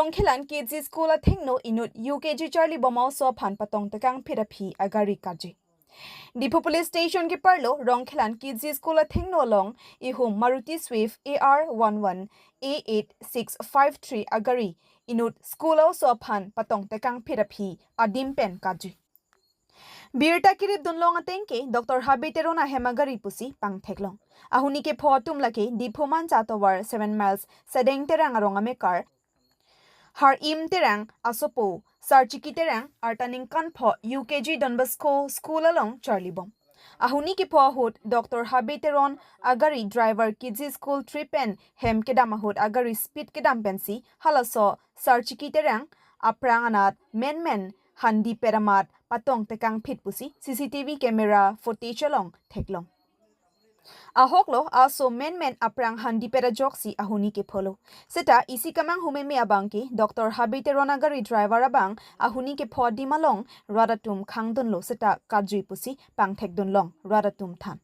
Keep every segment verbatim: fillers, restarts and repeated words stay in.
Rongkhelan K G School athengno inut U K G charlibom a-oso aphan patong tekangphit aphi agari katjui. Diphu Police Station keparlo Rongkhelan K G School athengno along ihum Maruti Swift A R one one A eight six five three agari inut school a-oso aphan patong tekangphit aphi adim pen katjui. Birta kirip dunlong ateng ke Doctor Habe Teron ahem agari pusi pangtheklong. Ahuni kepho atum lake Diphu Manja tovar seven miles Sedeng Terang arong amekar Har-im Terang asopo Sarchiki Terang arta ningkan pho U K G Don Bosco School along charlibom. Ahuni kepho ahut Doctor Habe Teron agari driver K G School trip pen hem kedam ahut agari speed kedam pensi halaso Sarchiki Terang aphrang anat menmen handipet amat patong tekangphit pusi C C T V camera footage along theklong. Ahoklo aso menmen aphrang handipet ajoksi ahuni kepholo. Seta isi kemanghu meme abang ke Doctor Habe Teron agari driver abang ahuni kepho adim along rat atum khangdunlo seta katjui pusi pangthekdunlong rat atum than.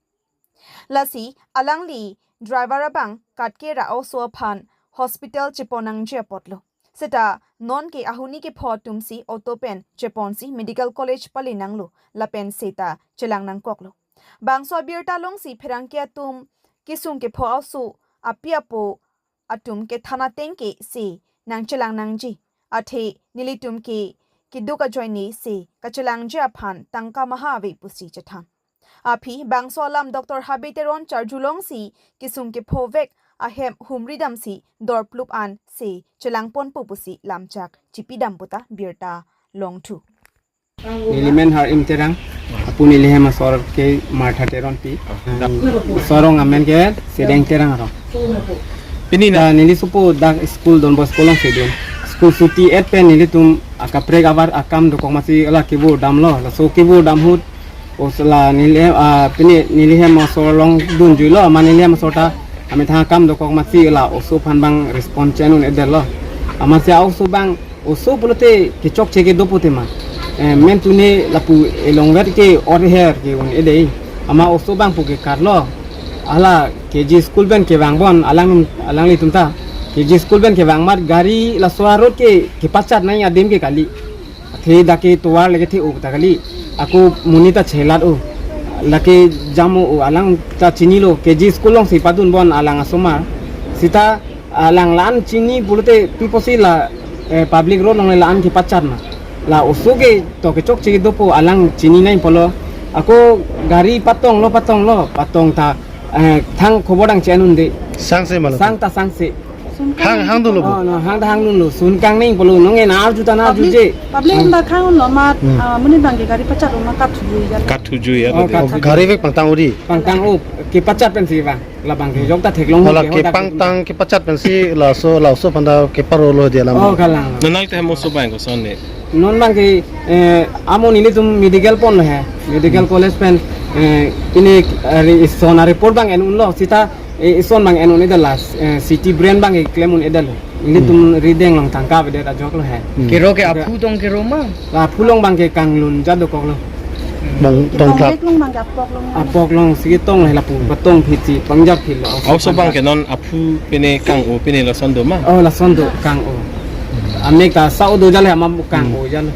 Lasi alangli driver abang katke ra-oso aphan hospital chepon nangji apotlo. Seta non ke ahuni kepho atumsi auto pen cheponsi medical college pali nanglo lapen seta chelang nangkoklo. Bangso abirta alongsi pherangke atum kesung kepho a-oso api apo atum kethan ateng ke se nangchelang nangji. Athe nelitum ke keduk ajoine se kachelangji aphan tangka maha ave pusi chethan. Aphi bangso alam Doctor Habe Teron charjulongsi kesung kephovek ahem humri damsi dorplup an se chelangponpo pusi lamchak chipidam puta birta longthu. Neli men Har-im Terang, apu neli hem asor ke Martha Teronpi. Asor arong amen ke Sedeng Terang arong. Pini na. Ta neli sopo dak school Don Bosco alongsi dun. School suti et pen nelitum akaprek abar akam dokok amatsi la kebur damlo. Laso kebur dam ahut oso la neli, ah, pini neli hem asor along dunjuilo, amat neli hem asor ta amethang akam dokok amatsi la oso aphan bang response che-en un-edetlo. Amatsi a-oso bang oso pulote kechokche kedo pute ma. Eh, men tune lapu elongver ke orher ke un-edei. Amat oso bang pu ke karlo. Hala K G school pen kevang bon alang, alanglitum ta. K G school pen kevang amat gari laso a-road ke kepachat nangji adim ke kali. Athe dak ke tovar lake the-o ta kali. Ako monit ta chelat-o. Lake jam-o, o alang ta chinilo K G school alongsi padun bon alang asomar. Seta alang la-an chini pulote pi apotsi la, eh, public road along la-an kepachat ma. La oso ke to kechokche kedo pu alang chini nangji pulo. Ako gari patonglo, patonglo, patong ta, eh, thang khobor dang che-en un-e. Sangse ma lo. Sang ta sangse. Hang, hangdunlo bo. Oh, no, hang ta hangdunlo. Sunkang nangji pulo, nonke nang arju ta nang arjuje. Public, public Hmm. ta khang lo amat, Hmm. ah, monit bang ke gari pachat lo amat kathujuiya. Kathujuiya Oh, lo de. Kathujuiya. Gari vek pangtang-o di. Pangtang-o, kepachat pensi bang. Labang ke jok ta theklong Hala ke hodak kepangtang kepachat pensi laso, laso aphan ta keparolo dia lam. Oh, kalang. Nanglitum hem oso bang koson ne? Non bang ke, eh, amo nelitum medical ponlo he. Medical Hmm. college pen, eh, pini, eh, ri-, ison a-report bang en unlo. Seta, eh, ison bang en un-edetlo, eh, C T brain bang ke klem un-edetlo. Nelitum Hmm. rideng along tangka avedet ajoklo he. Hmm. Kero ke Seta aphu tong kero ma? Aphu along bang ke kanglun jat dokoklo. Bang tong thap. Tong lek along bang ke apok along. Apok alongsi tong he lapu patong phitsi pangjap phitlo. A-oso bang ke non aphu pine kang-o pine lason do ma? Oh, lason do kang-o. Amek ta sa-o do jale ama kang-o jale.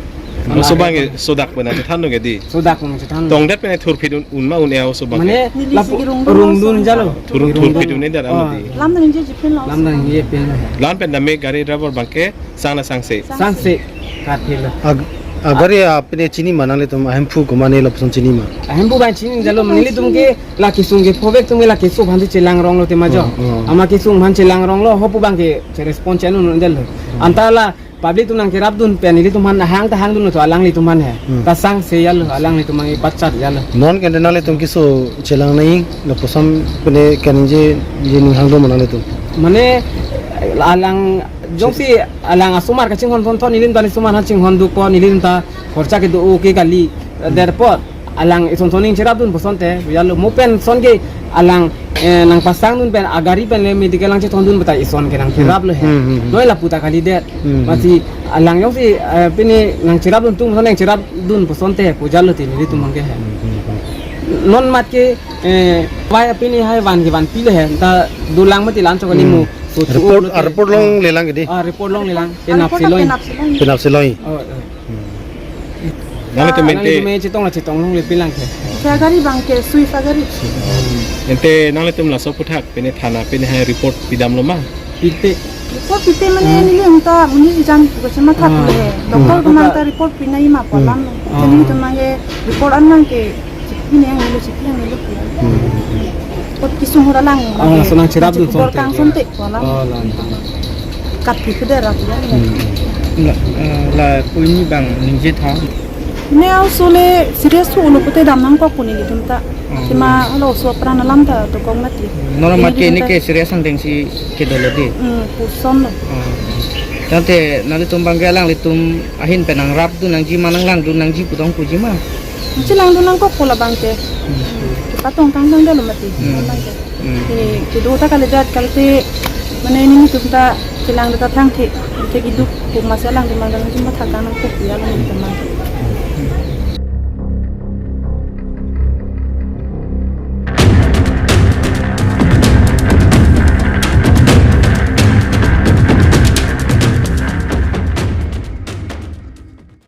A-oso bang ke sodak pena chethan do ke di? Sodak pena chethan. Tongdet pene thurphit un, un ma un-e a-oso bang ke? Mane neli lapu si rungdun rungdun lason. Jalo. Thur, rungdun. Thurphit un-edet Oh. Ano di? Lam nangji pin lo. Lam nangji pin lo. Lam pen dame gari driver bang ke sang na sangse. Sangse. Sangse. Kat phitlo. Ag-, agari apine chini ma nanglitum ahemphu komat ne lapuson chini ma? Ahemphu bang chini jalo nelitum ke la kesung kephovek atum la keso aphansi chelang ronglo tema jo. Oh, oh. Amat kesung aphan chelang ronglo hopu bang ke che-response che-en un-edetlo. Hmm. Anta la public atum nangcherapdun pen nelitum aphan hang ta hangdunlo to alanglitum aphan he. Hmm. Ta sangse jalo alanglitum aphan kepachat jalo. Non ke nanglitum keso chelang nangji lapuson pine kaningje je ning hangdun ma nanglitum? Mane alang jongsi alang asomar kachinghon thon thon nelitum ta asomar aphan chinghon dokok nelitum ta khorcha kedo-o ke kali. Hmm. Therefore alang ison son ning cherapdun pu asonte jalo mo pen ason ke alang, eh, nangpasangdun pen agari pen le medical nangchethondun pu ta ison ke nang Hmm. cheraplo he. Hmm, hmm, hmm. Noi lapu ta kalidet. Hmm, hmm. Amatsi alang jongsi, eh, pine nangcherapdun atum ason nangcherapdun pu asonte pu jalo ti nelitum bang ke he. Hmm, hmm, hmm. Non amat ke, eh, vai pine hai van ke vanpilo he. Ta dolang mati la-an chok kali Hmm. mo. Report, ah, report longlelang kedi. Ah, report longlelang. Penap si longji. Penap si longji. Penap si longji. Oh, oh. Hmm. Nanglitum mente, nanglitum chetong la chetong longle pilang ke. Isi agari abang ke Swift agari. Ante nanglitum laso aphuthak pine thana pine hai report pidamlo ma? Pite. Report pite mane, hmm, nelitum ta muni jam ko chema thak, ah, le. Doctor, hmm, ko mang ta report pinai ma pu alam. Hmm. Nelitum mang ke report an mang ke chikpi ne ang lo, chikpi ang lo. Hmm. Kot kisung hura lang. Oh, laso nangcherapdun, bor sonte, kang sonte pu alam. Oh, la. Kat pi keder aku ya. Hmm. La, eh, lapu ini abang ningje tha. Ne aso le serious thu ulo pute dam nangkok pu nelitum ta. Hmm. Chema lo so apran alam ta dokok mati. Nora mati nelitum ini ta ke serious angdeng si kedo lo di. Hmm, puson lo. Hmm. Tangte nanglitum abang ke alanglitum ahin pen nangrapdun nangji ma, nanglangdun nangji pu tong puji ma? Chelangdun nangkok pu labang ke. Hmm. Kepatong tangtang dolo mati. Hmm. Labang ke. Hmm. Ke, kedo ta kalidet kalite mane nelitum ta chelang ta thangthe. Te kiduk pu masi alangtum mang nangji ma thak nangkok ya alangtum mang.